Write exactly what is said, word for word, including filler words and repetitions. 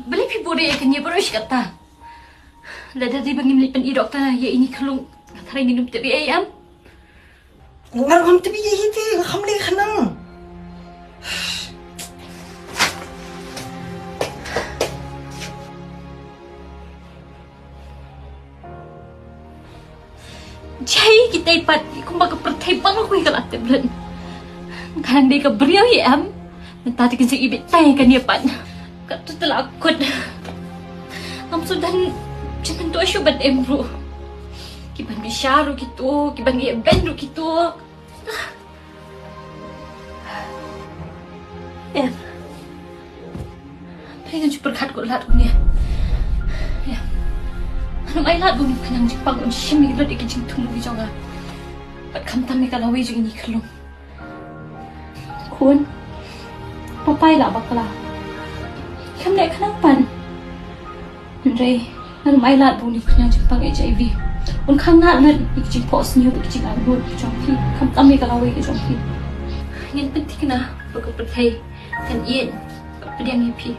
Balei phi buhrieh ïa kane baroh shi katta? Lada dei ba ngim leit pyni doktor ïa ine i khyllung, nga tharai ngin ym tip ei ei, em? Nga ruh ngam tip ei ei te, nga kham leh khnang. Jai kita i pat, kumba ka pyrthei ba nga kwah ka la tip lut. Ka dang dei ka briew hi, em. Mynta te kan sa ibit tai kane pat. Katto te la kut. Ngam sngewdon jingmyntoi shuh ban im ruh. Ki ban bishar ruh kito, ki ban ïa ben ruh kito. Em. Hynrei ngan shu pyrkhat ko lad ko ne. Em. Ngan ym ai lad ba une u khñiang jingpang un shim ïa ki lut ïa ki jingthmu ki jong nga. Bad khamtam ïa ka lawei jong ine i khyllung. Khun. Papa i la bakla. Kham leh khnang pat. Hynrei ngan ym ai lad ba une u khñiang jingpang H I V un khang nah lut ïa ki jingphohsniew bad ki jingangnud ki jong phi, khamtam ïa ka lawei ka jong phi. Ngin pynthikna ba ka pyrthei kan ïeit bad pdiang ïa phi.